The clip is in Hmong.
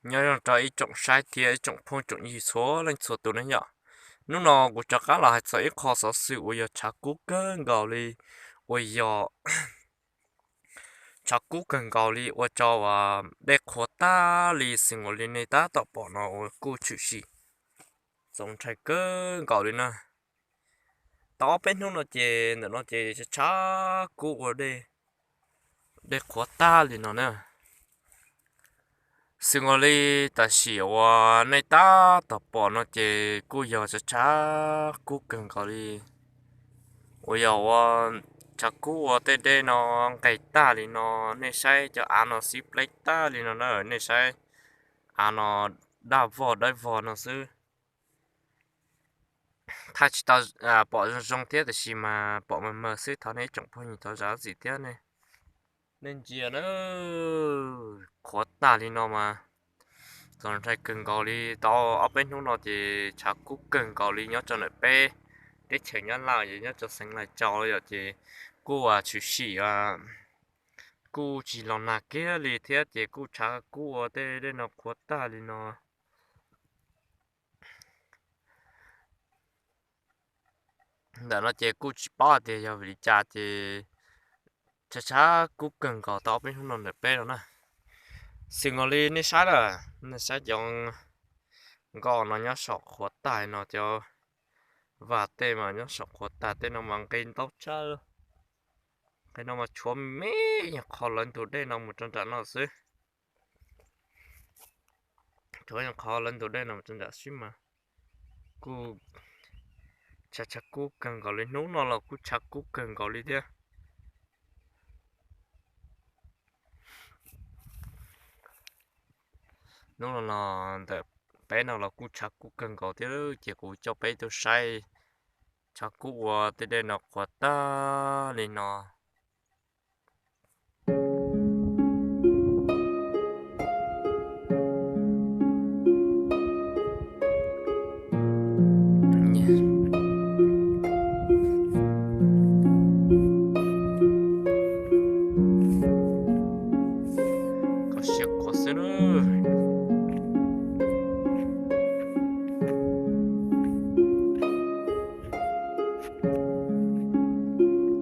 Nyob zoo rau ib tsoom saib thiab ib tsoom phooj tsoom ywg txhua leej txhua tus ne yom. Hnub no kuv rov qab los hais txog ib qho xov xwm uas yog tshav kub kawg nkaus li, uas yog tshav kub kawg nkaus li ua rau dej qhuav tag li xws nkaus li nej tab tom pom no uas kuj tshwm sim txaus ntshai kawg nkaus li na. Tau ob peb hnub no ces ntawm no ces tshav kub ua dej qhuav tag li no na. Xws nkaus li tam sim uas nej tab tom pom no ces kuj yog tshav kub kawg nkaus li, uas yog ua tshav kub ua tej dej no nqes tag li no. Nej saib cov av no xib pleb tag li no na, nej saib av no daj vog dawb vog no xwb. Thaij tsis tau pom zoo zoo thiab tiam sis mas pom mawg mawg xwb, thov nej ib tsoom phooj ywg thov zam txim thiab ne. Nej ntsia na, qhuav tag li no mas txaus ntshai kawg nkaus li. Tau ob peb hnub no ces tshav kub kawg nkaus li nyob rau ntawm peb teb chaws Nyab Laj, nyob rau xeev Lais Tsau yom, ces kuj tshwm sim kuj tsis los nag kiag li thiab ces kuj tshav kub ua tej dej no qhuav tag li no. Ntawm no ces kuj tsis paub hais tias yog vim li cas ces tshav tshav kub kawg nkaus tau ob peb hnub no ntawm peb no na. Xws nkaus li nej saib lawm, nej saib cov nkoj no nyob saum qhuav tag no, cov vaj tej mas nyob saum qhuav tag, tej no mas nqis ntau tshaj. Nqis no mas tshuav me me qho lawv ntug dej no mus rau nram no xwb. Tshuav qho lawv ntug dej no mus rau nram xwb mas kuj tshav tshav kub kawg nkaus li, hnub no los kuj tshav kub kawg nkaus li thiab. Hnub no los ntawm peb no los kuj tshav kub kawg nkaus thiab, ces kuv coj peb tuaj saib tshav kub ua tej dej no qhuav tag li no.